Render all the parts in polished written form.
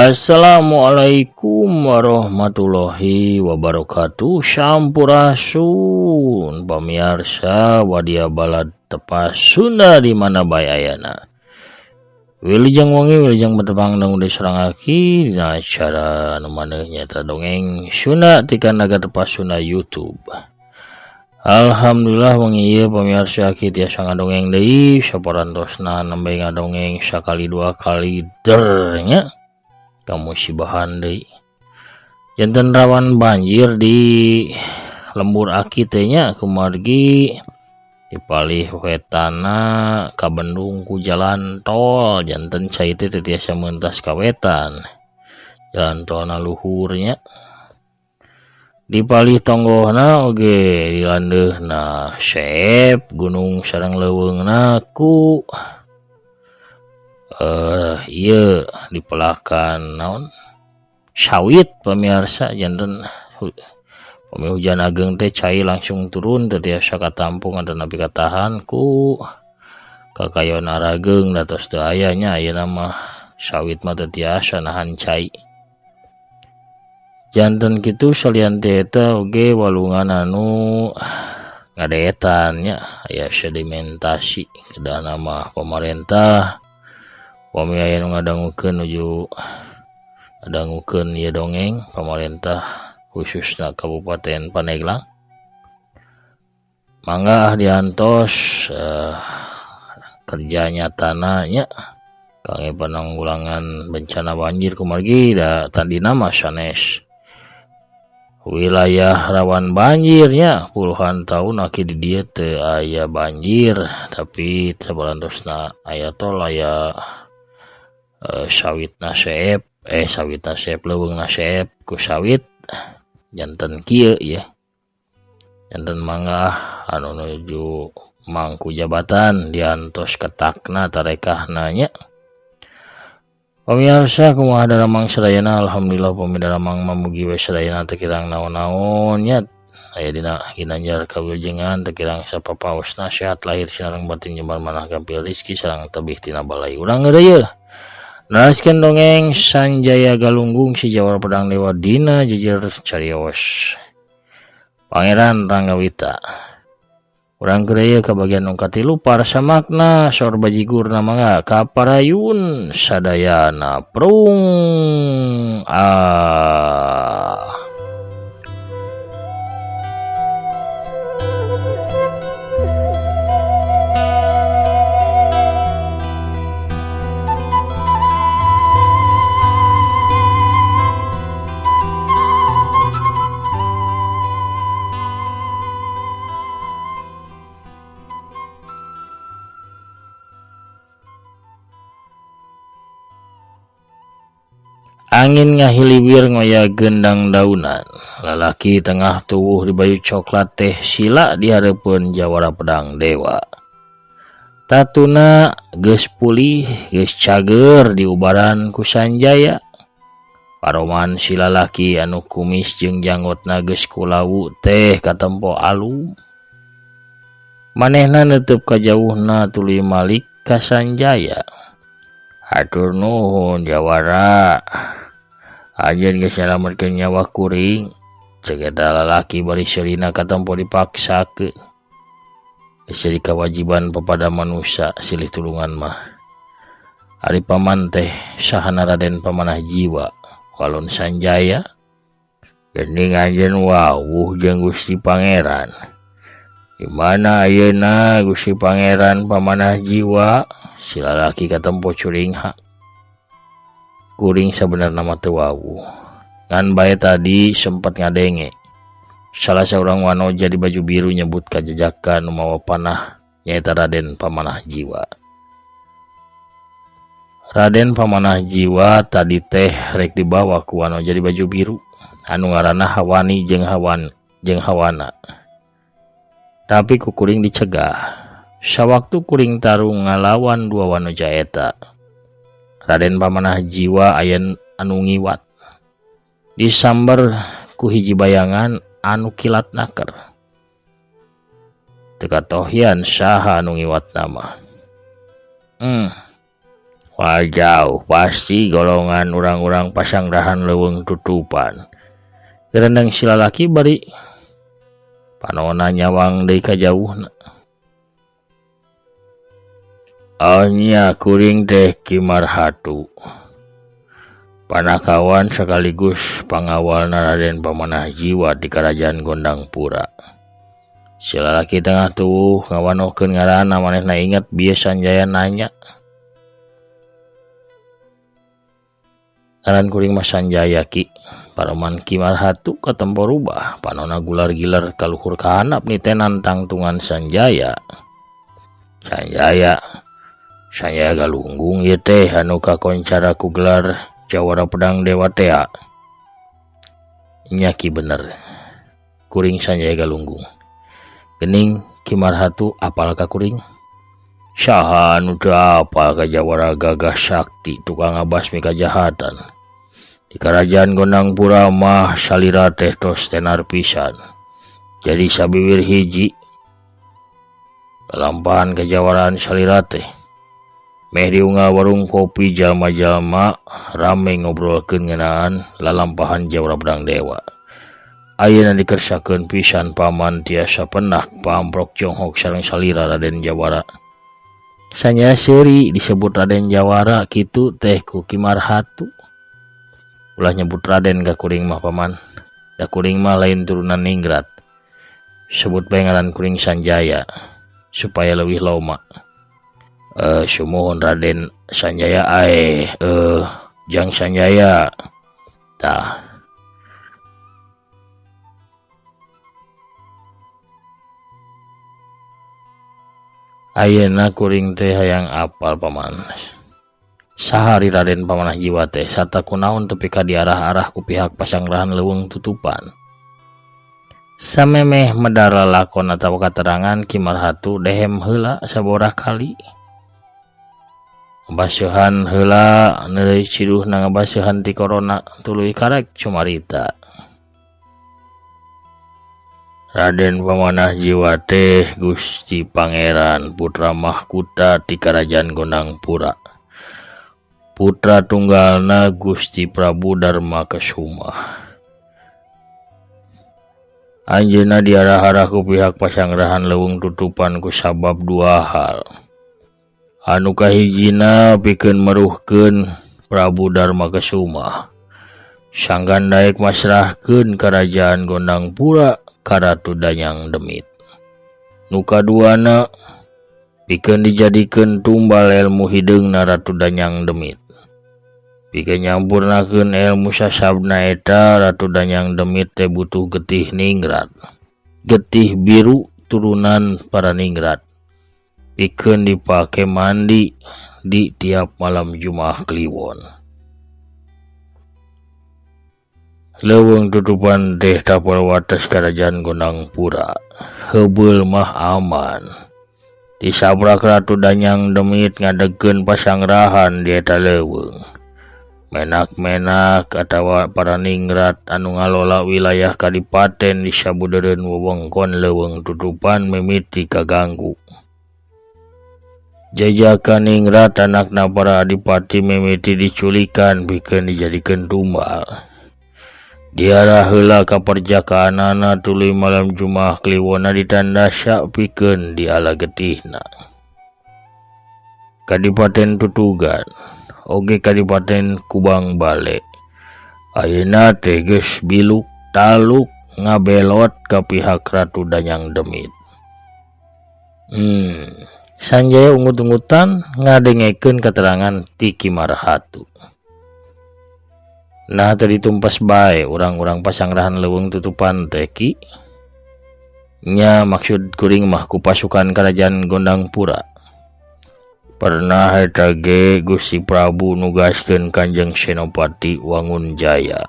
Assalamualaikum warahmatullahi wabarakatuh. Sampurasun pamirsa wadia balad tepas Sunda di mana bae ayana. Wilujeng wengi wilujeng betepang dong di sareng aki dina acara anu maneuh nyaeta dongeng Sunda ti Kanaga Tepas Sunda YouTube. Alhamdulillah wengi ieu pamirsa aki tiasa ngadongeng deui saparantosna nembe ngadongeng sakali dua kali der nya. Kamusibahan deui janten rawan banjir di lembur aki teh nya kumargi di palih wetana kabendung ku jalan tol janten cai teh teu tiasa meuntas ka wetan jalan tolna luhur nya di palih tonggohna oge di landeuhna seep gunung sareng leuweungna ku ieu dipelakan naon sawit pamirsa janten pami hujan ageng teh cai langsung turun teu tiasa katampung atanapi katahan ku kakayon arageung da tos teu aya nya ayeuna mah sawit mah teu tiasa nahan cai janten kitu salian ti eta oge walungan anu ngadeetan nya aya sedimentasi kedahna mah pamarentah pami aya nu ngadangukeun nuju ngadangukeun ieu dongeng pamarentah khususna Kabupaten Pandeglang mangga diantos kerja nyatana nya kangge penanggulangan bencana banjir kumargi da tadina mah sanes wilayah rawan banjirnya puluhan tahun aki di dieu teu aya banjir tapi sabarantosna aya tol aya sawitna seep sawitna seep leuweungna seep ku sawit janten kieu ya janten mangga anu nuju mangku jabatan diantos ketakna tarekahna nya. Pamirsa kumaha daramang sadayana alhamdulillah pami daramang mamugi we sadayana teu kirang naon-naon nya aya dina ginanjar kawilujengan teu kirang sapapaosna sehat lahir sareng batin jembar manah gampil rezeki sareng tebih tina balai urang geureuh. Naraskeun dongeng Sanjaya Galunggung si Jawara Pedang Dewa dina jejer carios Pangeran Ranggawita. Urang geureuh ka bagian nu katilu parsamakna saur bajigurna mangga kaparayun sadayana prung ah. Angin ngahiliwir ngoya gendang daunan. Lalaki tengah tuwuh di baju coklat teh sila di hareupeun Jawara Pedang Dewa. Tatuna geus pulih, geus cager diubaran ku Sanjaya. Paroman si lalaki anu kumis jeung janggotna geus kulawu teh katempo alum. Manehna neuteub kajauhna tuluy malik ka Sanjaya. Hatur nuhun Jawara. Anjeun geus nyalametkeun nyawa kuring. Ceuk eta lalaki bari seurina katempo dipaksakeun. Geus jadi kawajiban papada manusia silih tulungan mah. Ari paman teh sahana Raden Pamanah Jiwa walon Sanjaya. Geuning anjeun wawuh jeung Gusti Pangeran. Di mana ayeuna Gusti Pangeran Pamanah Jiwa? Si lalaki katempo curingha. Kuring sabenerna mah teu wawuh. Ngan bae tadi sempat ngadenge. Salah saurang wanoja di baju biru nyebut kajajakan nu mawa panah nyaeta Raden Pamanah Jiwa. Raden Pamanah Jiwa tadi teh rek dibawa ku wanoja di baju biru anu ngaranna Hawani jeung Hawan jeung Hawana. Tapi ku kuring dicegah. Sawaktu kuring tarung ngalawan dua wanoja eta, Raden Pamanah Jiwa aya anu ngiwat. Disamber ku hiji bayangan anu kilat naker. Teu katohyan saha anu ngiwat nama. Wah jauh pasti golongan urang-urang Pasanggrahan Leuweung Tutupan. Gerendeng si lalaki bari panona nyawang deui ka jauhna. Nya kuring teh Ki Marhatu. Panakawan sekaligus pangawal Raden Pamanah Jiwa di Kerajaan Gondangpura. Si lalaki tengah tuh ngawanohkeun ngaranna manehna inget bieu Sanjaya nanya. Ngaran kuring mah Sanjaya Ki. Paroman Ki Marhatu katempo rubah panona gular-gilar ka luhur ka handap nitenan tangtungan Sanjaya. Sanjaya Sanjaya Galunggung ieu teh anu kakoncara ku gelar Jawara Pedang Dewa tea. Nya Ki bener. Kuring Sanjaya Galunggung. Gening Ki Marhatu apal ka kuring? Saha anu teu apal ka Jawara gagah sakti tukang ngabasmi kajahatan. Di Kerajaan Gondangpura mah salira teh tos tenar pisan. Jadi sabiwir hiji lalampahan kajawaraan salira teh. Meh diunggal warung kopi jalma-jalma rame ngobrolkeun ngeunaan lalampahan Jawara Pedang Dewa. Ayeuna dikersakeun pisan paman tiasa penak pamprok jonghok sareng salira Raden Jawara. Sanjaya seuri disebut Raden Jawara kitu teh ku Ki Marhatu. Ulah nyebut Raden ka kuring mah paman. Da kuring mah lain turunan ningrat. Sebut bae ngaran kuring Sanjaya supaya leuwih loma. Sumuhun Raden Sanjaya ae Jang Sanjaya. Tah. Ayeuna kuring teh hayang apal paman. Saha ari Raden Pamanah Jiwa teh sarta kunaon tepi ka diarah-arah ku pihak Pasanggrahan Leuweung Tutupan. Samemeh medar lalakon atawa katerangan Ki Marhatu dehem heula sabaraha kali. Ngabaseuhan heula neuleuh ciduhna ngabaseuhan ti korona tuluy karek cumarita. Raden Pamanah Jiwa teh Gusti Pangeran Putra Mahkuta ti Kerajaan Gondangpura. Putra tunggalna Gusti Prabu Darma Kesuma. Anjeunna diarah-arah ku pihak Pasanggrahan Leuweung Tutupan ku sabab dua hal. Anu kahijina pikeun meruhkeun Prabu Darma Kesuma. Sangkan daek masrahkeun Kerajaan Gondangpura ka Ratu Danyang Demit. Nu kaduana pikeun dijadikeun tumbal ilmu hideungna Ratu Danyang Demit. Pikeun nyampurnakeun ilmu sasabna eta Ratu Danyang Demit teh butuh getih ningrat. Getih biru turunan para ningrat. Pikeun dipake mandi di tiap malam Jumaah Kliwon. Leuweung Tutupan teh tapal wates Kerajaan Gondangpura. Heubeul mah aman. Disabrak Ratu Danyang Demit ngadegkeun pasangrahan di eta leuweung. Menak-menak atawa para ningrat anu ngalola wilayah kadipaten di sabudeureun wewengkon Leuweung Tutupan mimiti kaganggu. Jejaka ningrat anakna para adipati mimiti diculikan pikeun dijadikeun tumbal. Diarah heula ka perjakaanana tuluy malam Jumaah Kliwonna ditandasa pikeun diala getihna. Kadipaten Tutugan oge Kadipaten Kubang Bale ayeuna teh geus biluk taluk ngabelot ka pihak Ratu Danyang Demit. Sanjaya ungut-ungutan ngadengekeun keterangan ti Ki Marhatu. Nah tadi tumpas bae urang-urang Pasanggrahan Leuweung Tutupan teh Ki. Nya maksud kuring mah ku pasukan Kerajaan Gondangpura. Pernah eta ge Gusti Prabu nugaskeun Kanjeng Senopati Wangunjaya.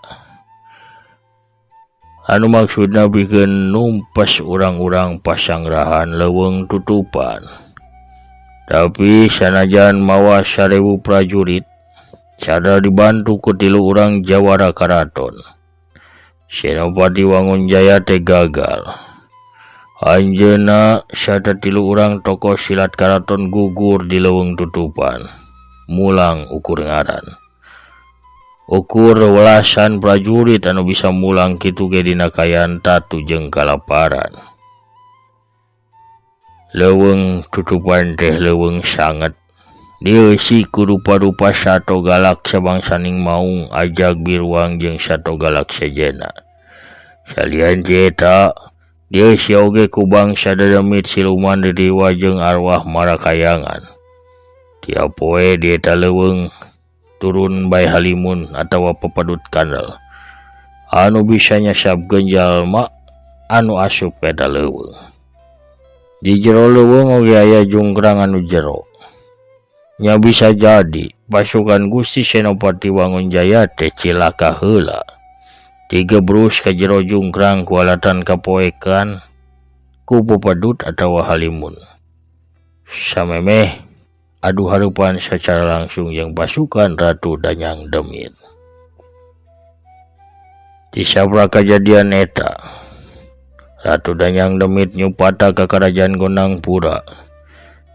Anu maksudna pikeun numpes urang-urang Pasanggrahan Leuweung Tutupan. Tapi sanajan mawa 1000 prajurit, cada dibantu ku tilu urang Jawara Karaton. Senopati Wangunjaya teh gagal. Anjeunna sarta tilu urang tokoh silat karaton gugur di Leuweung Tutupan. Mulang ukur ngaran. Ukur welasan prajurit anu bisa mulang kitu ge dina kaayaan tatu jeung kalaparan. Leuweung tutupan teh leuweung sanget. Dieusi ku rupa-rupa sato galak sabangsaning maung ajag biruang jeung sato galak sejenna. Salian ti eta, dieusi oge ku bangsa dedemit siluman dedewa jeung arwah marakayangan. Tiap poe di eta leuweung turun bae halimun atawa pepadut kandel anu bisa nyasabkeun jalma anu asup ka eta leuweung. Di jero leuweung oge aya jungkrang anu jero. Nya bisa jadi pasukan Gusti Senopati Wangunjaya teh cilaka heula. Tigebrus ka jero jungkrang ku alatan kapoekan ku pepadut atawa halimun. Samemeh adu harupan secara langsung jeung pasukan Ratu Danyang Demit. Tisapra kajadian eta, Ratu Danyang Demit nyupata ka Kerajaan Gondangpura.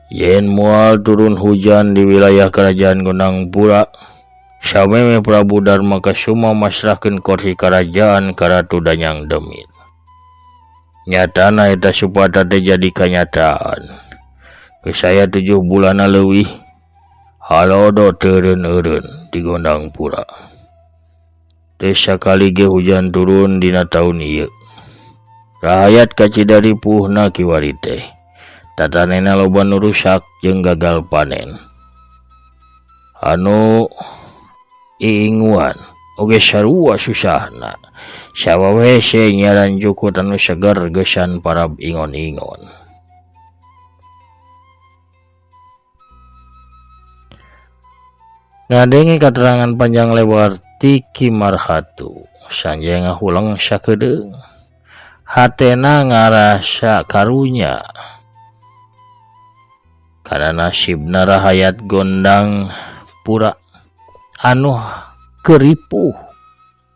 Yen moal turun hujan di wilayah Kerajaan Gondangpura, samemeh Prabu Darma Kesuma masrahkeun kursi kerajaan ka Ratu Danyang Demit. Nyatana eta supata teh jadi kanyataan. Saya 7 bulan leuwih halodo teureun-eureun di Gondangpura. Teu sakali ge hujan turun dina taun ieu. Rahayat kacida ripuhna kiwari teh. Tatanena loba nu rusak jeung gagal panen. Anu iinguan oge sarua susahna. Sawawe hese nyaran jukut anu seger geusan parab ingon-ingon. Ngadenge katerangan panjang lebar ti Ki Marhatu, Sanjaya ngahuleng sakedeung. Hatena ngarasa karunya kana nasibna rahayat Gondangpura anu keripuh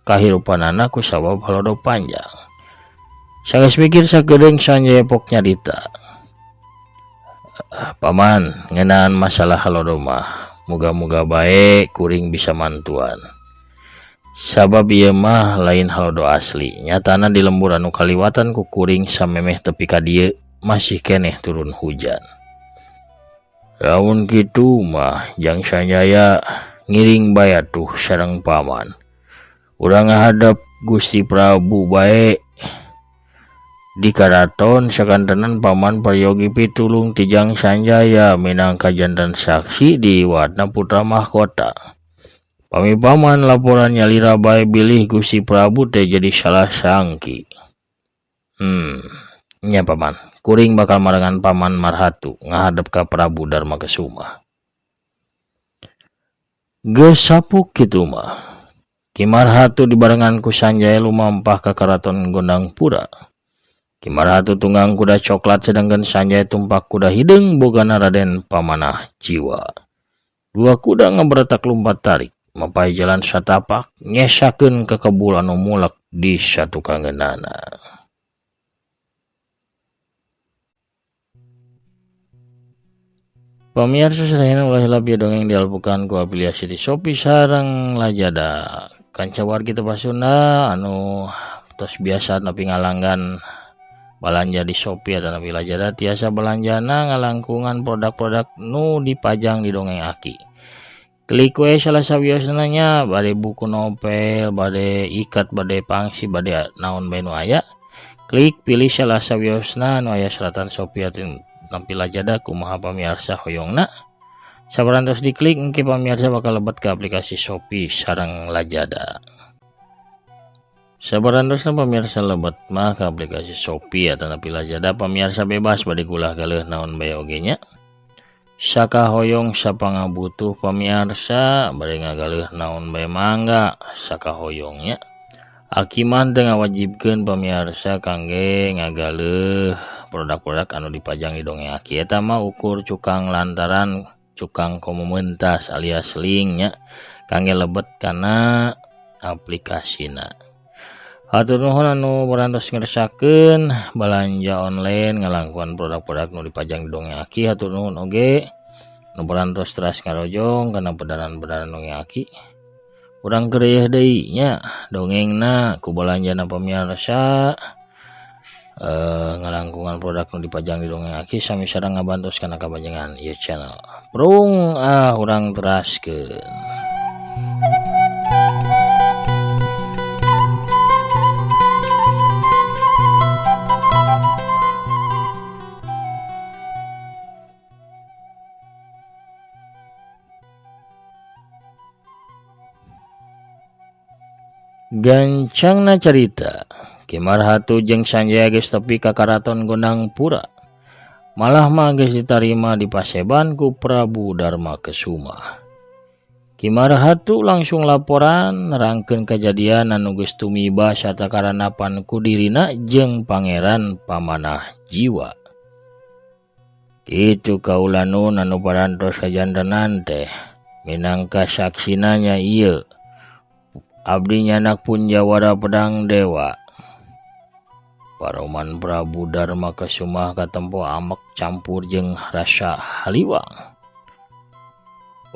kahirupanana ku sabab halodo panjang. Sageus mikir sakedeung Sanjaya pok nyarita. Paman, ngeunaan masalah halodo mah muga-muga bae kuring bisa mantuan. Sabab ieu mah lain halodo asli. Nyatana di lembur anu kaliwatan ku kuring samemeh tepi ka dieu masih keneh turun hujan. Lamun kitu mah Jang Sanjaya ngiring bae atuh sareng paman. Urang ngahadep Gusti Prabu bae di karaton sakantenan paman peryogi pitulung ti Jang Sanjaya minangka jantan saksi di iwatna putra mahkota. Pami paman laporan nyalira bae bilih Gusti Prabu teh jadi salah sangki. Nya paman, kuring bakal marengan paman Marhatu ngahadep ka Prabu Darma Kesuma. Geus sapuk kitu mah. Ki Marhatu dibarengan ku Sanjaya lumampah ka Karaton Gondangpura. Ki Marhatu tunggang kuda coklat sedangkan Sanjaya tumpak kuda hideung bogana Raden Pamanah Jiwa. Dua kuda ngaberetak lumpat tarik, mapai jalan satapak nyesakeun ka kebul anu mulek di satukangeunana. Pamirsa sadayana ulah hilap ieu dongeng dialbukan ku afiliasi di Shopee sareng Lazada. Kanca wargi teh Sunda anu tos biasa nepi ngalanggan balanja di Shopee atau nepi Lazada tiasa balanjana ngalangkungan produk-produk nu dipajang di dongeng Aki. Klik we salah sawiosna nya bade buku novel, bade ikat, bade pangsi, bade naon bae nu aya. Klik pilih salah sawiosna nu aya seratan Shopee atau nampi Lazada kumaha pamirsa hoyongna. Sabarantos diklik engke pamirsa bakal lebet ke aplikasi Shopee sareng Lazada. Sabarantosna pamirsa lebet mah ke aplikasi Shopee atau nampi Lazada pamirsa bebas bade gulah galeuh naon bae oge nya. Sakahoyong sapangabutuh pamirsa bade ngagaleuh naon bae mangga sakahoyongnya. Aki mah teu ngawajibkeun pamirsa kangge ngagaleuh produk-produk anu dipajang di dongeng Aki eta mah ukur cukang lantaran cukang komunitas alias linknya kangge lebet kana aplikasina. Hatur nuhun anu parantos ngersakeun balanja online ngalangkuan produk-produk nu dipajang di dongeng Aki. Hatur nuhun oge Nu parantos teras ngarojong kana pedanan-pedanan Dongeng Aki. Urang keureuh deui nya dongengna ku balanjana pamiarsa ngalangkungan produk nu dipajang di Dongeng Aki sami sareng ngabantos kana kabajengan ieu channel. Prung ah urang teraskeun. Gancangna carita, Ki Marhatu jeung Sanjaya geus tepi ka Karaton Gondangpura. Malah mah geus ditarima di paseban ku Prabu Darma Kesuma. Ki Marhatu langsung laporan nerangkeun kajadian anu geus tumiba sarta karanapan ku dirina jeung Pangeran Pamanah Jiwa. Kitu kaula nun anu parantos kajantenan teh minangka saksina nya ieu. Abdi nyanak pun jawara pedang dewa. Paroman Prabu Darma Kesuma katempo amek campur jeung rasa haliwang.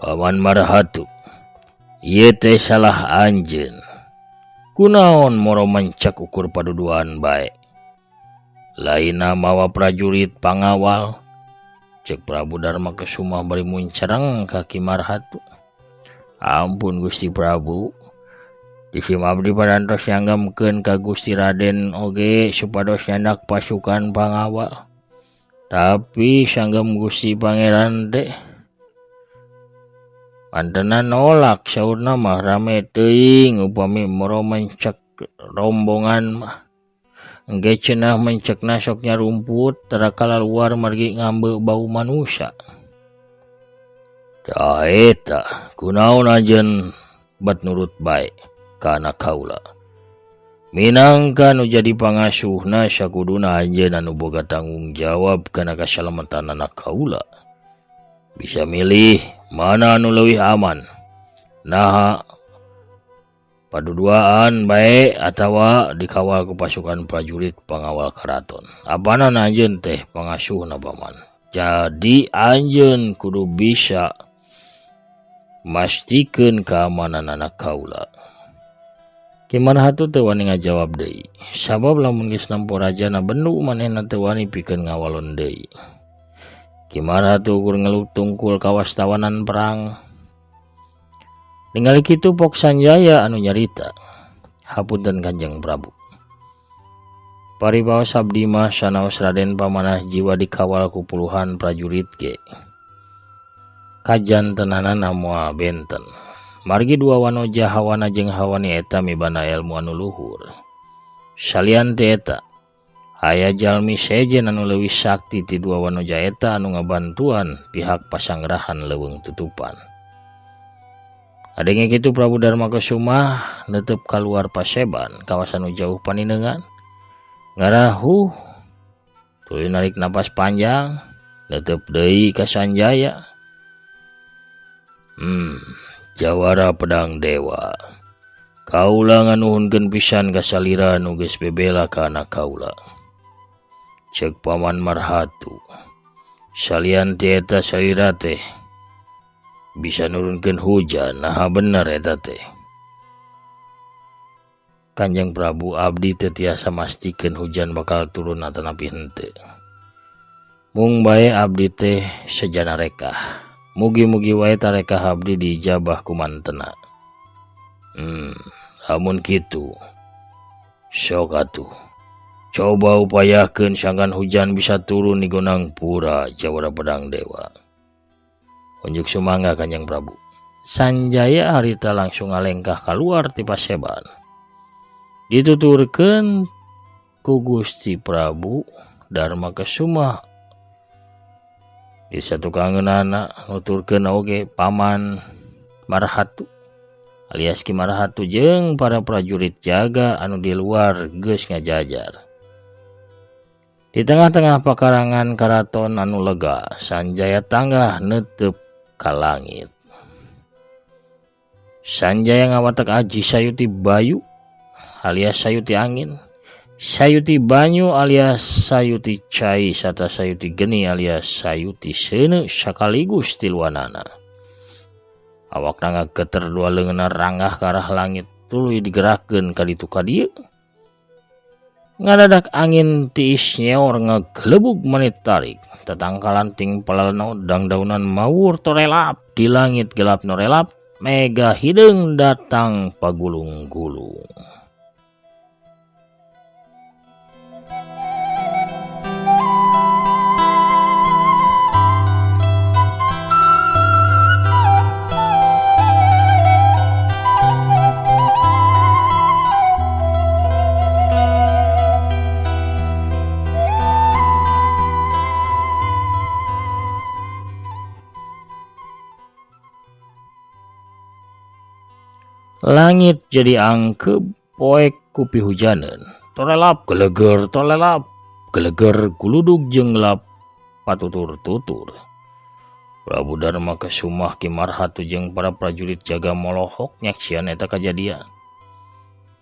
Paman Marhatu, ieu teh salah anjeun. Kunaon moro mencek ukur paduduan bae. Lainna mawa prajurit pangawal. Cek Prabu Darma Kesuma bari muncereng ka Ki Marhatu. Ampun Gusti Prabu. Isim abdi parantos nyanggemkeun ka Gusti Raden oge supados nyandak pasukan pangawal. Tapi sanggem Gusti Pangeran teh mantena nolak saurna mah rame teuing upami moro mencek rombongan mah. Engge cenah mencekna sok nyarumput tara kalaluar margi ngambe bau manusia. Tah eta kunaon anjeun bat nurut bae kana kaula. Minangka nu jadi pangasuhna sakuduna anjeun anu boga tanggung jawab kana kasalamatan anak kaula. Bisa milih mana anu leuwih aman. Naha paduduaan bae atawa dikawal ku pasukan prajurit pangawal karaton. Apana anjeun teh pangasuhna paman. Jadi anjeun kudu bisa mastikeun keamanan anak kaula. Ki Marhatu teu wani ngajawab deui. Sabab lamun geus nempo rajana bendu manehna teu wani pikeun ngawalon deui. Ki Marhatu ukur ngeluk tungkul kawas tawanan perang. Ningali kitu Pok Sanjaya anu nyarita. Hapunten Kanjeng Prabu. Paribaos abdi mah sanaos Raden Pamanah Jiwa dikawal ku puluhan prajurit ge. Kajantenanana moal benten. Margi dua wanoja hawana jeung hawani eta mibanda ilmu anu luhur. Salian ti eta, aya jalmi sejen anu leuwih sakti ti dua wanoja eta anu ngabantuan pihak pasangrahan leuweung tutupan. Adenge kitu Prabu Darma Kesuma netep kaluar paseban kawasan nu jauh paninengan. Ngarahuh tuluy narik napas panjang netep deui ka Sanjaya. Jawara pedang dewa. Kaula nganuhunkeun pisan ka salira nu geus bebela ka anak kaula. Ceuk Paman Marhatu. Salian ti eta salira teh bisa nurunkeun hujan, naha bener eta teh. Kanjeng Prabu abdi teu tiasa mastikeun hujan bakal turun atanapi henteu. Mung bae abdi teh sejana rekah. Mugi-mugi wae tarekah abdi diijabah ku mantena. Lamun kitu sok atuh. Coba upayakeun sangkan hujan bisa turun di Gondangpura Jawara Pedang Dewa. Unjuk sumangga Kanjeng Prabu. Sanjaya harita langsung ngalengkah kaluar ti paseban. Dituturkeun ku Gusti Prabu Darma Kesuma. Di satukangeunana nuturkeun oge Paman Marhatu alias Ki Marhatu jeung para prajurit jaga anu di luar geus ngajajar. Di tengah-tengah pakarangan karaton anu lega, Sanjaya tanggah netep ka langit. Sanjaya ngawatek aji sayuti bayu alias sayuti angin. Sayuti banyu alias sayuti cai sarta sayuti geni alias sayuti seuneu sakaligus tiluanana. Awakna ngageter dua leungeunna ranggah ka arah langit tuluy digerakkeun ka ditu ka dieu. Ngadadak angin tiis nyeor ngagelebug manit tarik. Tatangkalan ting palalno dangdaunan mawur torelap di langit gelap norelap mega hideung datang pagulung-gulung. Langit jadi angkeb poek ku pihujaneun. Torelap geleger, torelap geleger guludug jeung gelap patutur-tutur. Prabu Darma Kesumah Ki Marhatu jeung para prajurit jaga molohok nyaksian eta kajadian.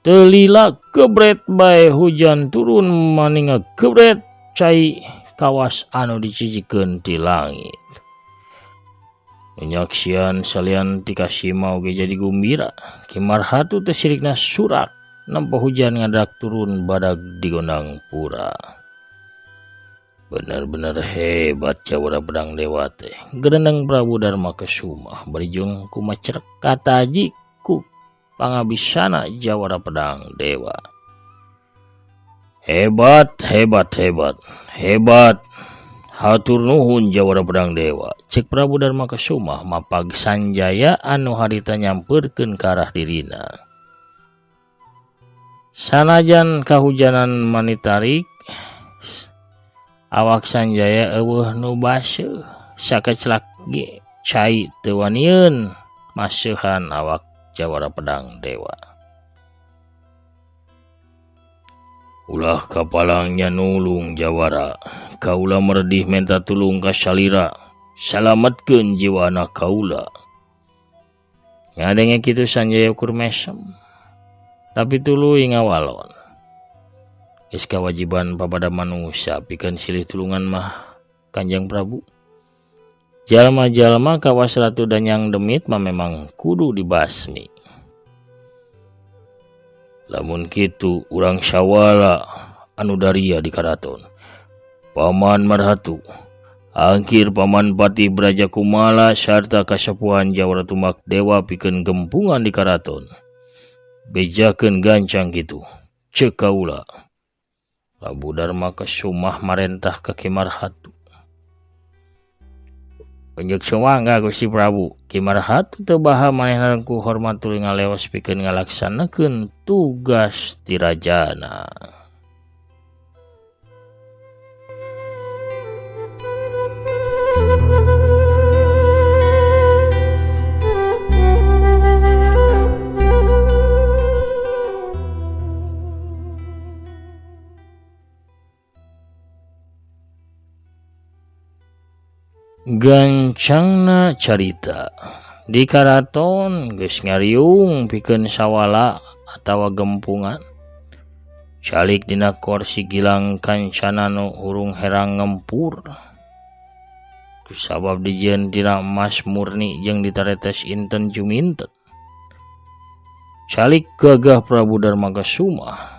Teu lila gebret bae hujan turun maninga gebret cai kawas anu dicicikeun ti langit. Nyaksian salian ti Kasima oge jadi gumbira. Ki Marhatu teh sirikna surak nempo hujan ngadak turun badag di Gondang Pura. Bener-bener hebat jawara pedang dewa teh. Gerendeng Prabu Darma Kesumah bari jeung kumacerek kataji ku pangabisana jawara pedang dewa. Hebat, hebat, hebat, hebat. Hatur nuhun jawara pedang dewa. Cek Prabu Darma Kesumah mapag Sanjaya anu harita nyampeurkeun ka arah dirina. Sanajan kahujanan manitarik awak Sanjaya eueuh nu baseuh sakeclak ge cai teu wanieun maseuhan awak jawara pedang dewa. Ulah kapalangnya nulung jawara, kaula meredih menta tulung ka salira, salametkeun jiwa anak kaula. Ngadenge kitu Sanjaya ukur mesem, tapi tuluy ngawalon. Geus kawajiban papada manusia pikeun silih tulungan mah Kanjeng Prabu. Jalma-jalma kawas Ratu Danyang Demit mah memang kudu dibasmi. Lamun kitu urang sawala anu daria di karaton. Paman Marhatu, angkir Paman Patih Braja Kumala sarta kasepuhan Jawara Tumak Dewa pikeun gempungan di karaton. Bejakeun gancang kitu, ceuk kaula. Prabu Darma Kesumah marentah ka Ki Marhatu. Unjuk sumangga Gusti Prabu, Ki Marhatu teu baha manehna ku hormat tuluy ngaleos pikeun ngalaksanakeun tugas ti rajana. Gancangna carita di karaton geus ngariung pikeun sawala atawa gempungan. Calik dina korsi gilang kancana nu hurung herang ngempur. Kusabab dijieun tina emas murni jeung ditaretes inten juminten. Calik gagah Prabu Darma Kesumah.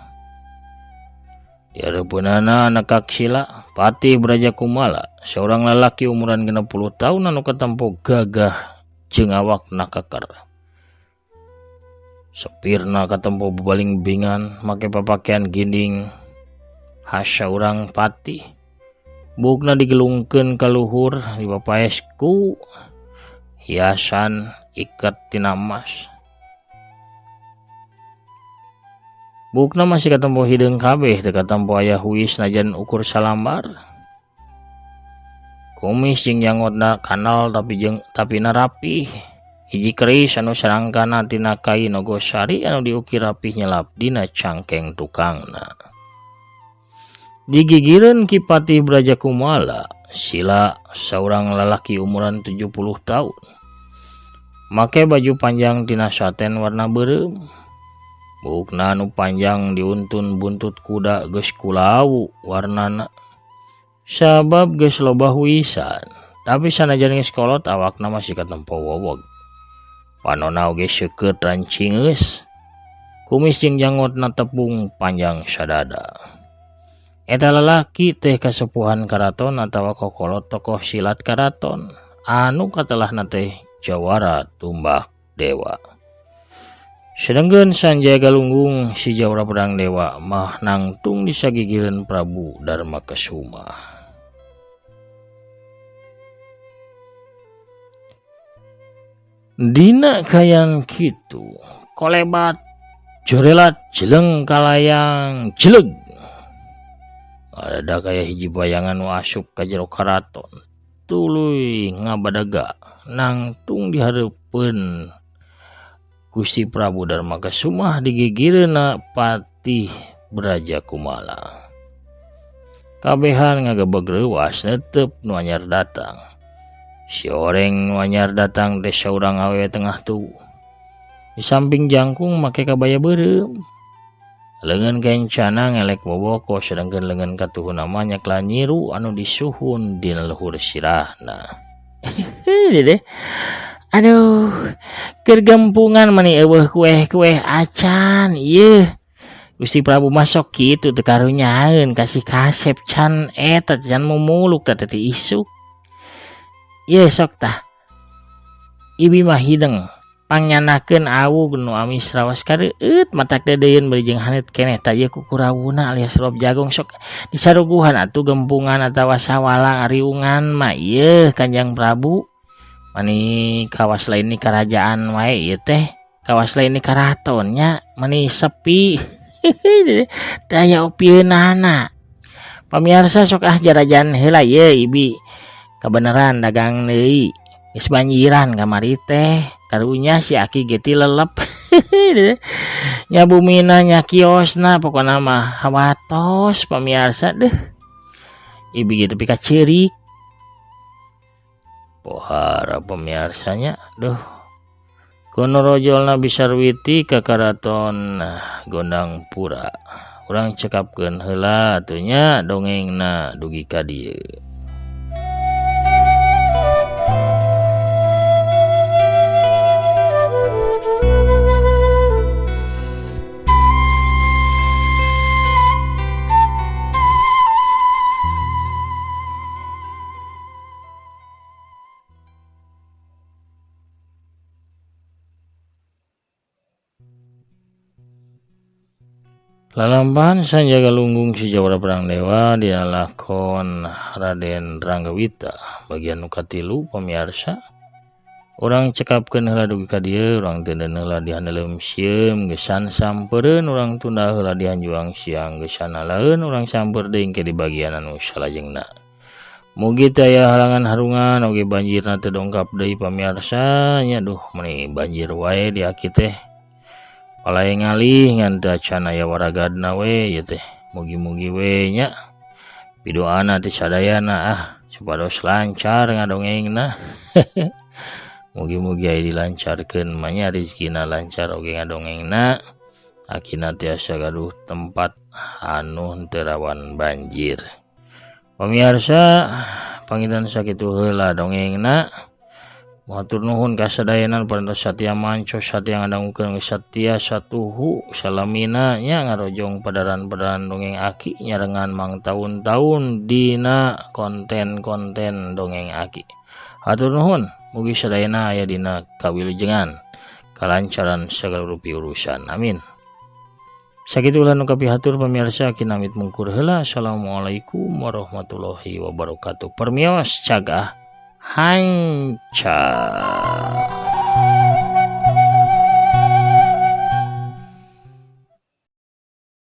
Dihareupeunana nekak sila Patih Braja Kumala, seorang lalaki umuran 60 tahun anu katempo gagah jeung awakna keker. Sepirna katempo bebaling-bingan make papakaian ginding khas saurang patih. Buukna digelungkeun ka luhur dipapaes ku hiasan iket tina emas. Buukna masih katempo hideung kabeh teu katempo aya huis najan ukur salambar. Kumis jeung janggotna kanal tapi jeung tapina rapih. Hiji keris anu sarangkana tina kai nogosari anu diukir rapih nyelap dina cangkeng tukangna. Digigireun Ki Patih Braja Kumala, sila saurang lalaki umuran 70 tahun. Make baju panjang tina saten warna beureum. Buukna nu panjang diuntun buntut kuda geus kulawu warnana. Sabab geus loba huisan, tapi sanajan geus kolot awakna masih katempo wowog. Panona oge seukeut rancingeus. Kumis jeung janggotna tepung panjang sadada. Eta lalaki teh kasepuhan karaton atawa kokolot tokoh silat karaton anu katelahna teh Jawara Tumbak Dewa. Sedengkeun Sanjaya Galunggung si Jawara Pedang Dewa mah nangtung disagigireun Prabu Darma Kesuma. Dina kayan kitu kolebat jorelat jeleng kalayang jeleg. Ada kaya hiji bayangan nu asup ka jero karaton tuluy ngabadaga nangtung dihareupeun Gusti Prabu Darma Kesuma digigireunna Patih Braja Kumala. Kabehan ngagebeg reuwas netep nu anyar datang. Si oreng nu anyar datang teh saurang awewe tengah tubuh. Di samping jangkung make kabaya beureum. Leungeun kencana ngelek boboko sedangkeun leungeun katuhuna mah nyakla nyiru anu disuhun dina luhur sirahna. Dede. Aduh, keur gempungan mani eueuh kueh-kueh acan ieu. Gusti Prabu masok kitu teu karunyaeun kasih kasep can eta can mumuluk teh teh isuk. Ieu sok tah. Ibi mah hideng pangyanakeun awug nu amis rawas kareueut matak deudeuyeun bari jeung haneut keneh tah ieu kukurawuna alias rob jagung sok disaruguhan atuh gempungan atawa sawala riungan mah ieu Kanjeng Prabu. Mani kawas lain ni karajaan wae ieu teh, kawas lain ni karatonnya mani sepi. Teu aya opieunana. Pamiarsa sok ah jarajan heula ieu ibi. Kabeneran dagang deui. Geus banjiran kamari teh, karunya si aki ge ti lelep. Nya bumina nya kiosna pokona mah hawatos pamiarsa deuh. Ibi ge tepi ka ceurik. Pohara pemiarsanya duh kono rojolna bisarwiti ka karaton Gondangpura. Urang cekapkeun heula atuh nya dongengna dugi ka dieu. Lalampahan Sanjaya Galunggung si Jawara Pedang Dewa dialakon Raden Ranggawita bagian nu katilu pamiarsa. Urang cekapkeun heula dugi ka dieu, urang teuneun heula di handeleum sieum gesan sampereun, urang tunda heula di hanjuang siang gesan alaeun, urang samper deui engke di bagian anu salajengna. Mugi teu aya halangan harungan oge banjirna teu dongkap deui pamiarsa nya. Duh meni banjir wae di aki teh. Palai ngalih ngan teu acan aya waragadna we ieu teh. Mugi-mugi we nya pidoana teh sadayana ah supados lancar ngadongengna. Mugi-mugi aya dilancarkeun mah nya rezekina lancar oge ngadongengna. Akina tiasa gaduh tempat anu henteu rawan banjir. Pamiarsa panginten sakitu heula dongengna. Matur nuhun ka sadayana parantos satia manco satia ngadangukeun satia satuhu salamina nya ngarojong padaran-padaran dongeng aki nyarengan mang taun-taun dina konten-konten dongeng aki. Hatur nuhun, mugi sadayana aya dina kawilujengan, kalancaran sagala rupi urusan. Amin. Sakitu ulah nu kapihatur pamirsa kinamit mungkur heula. Assalamualaikum warahmatullahi wabarakatuh. Permios cagah hanca.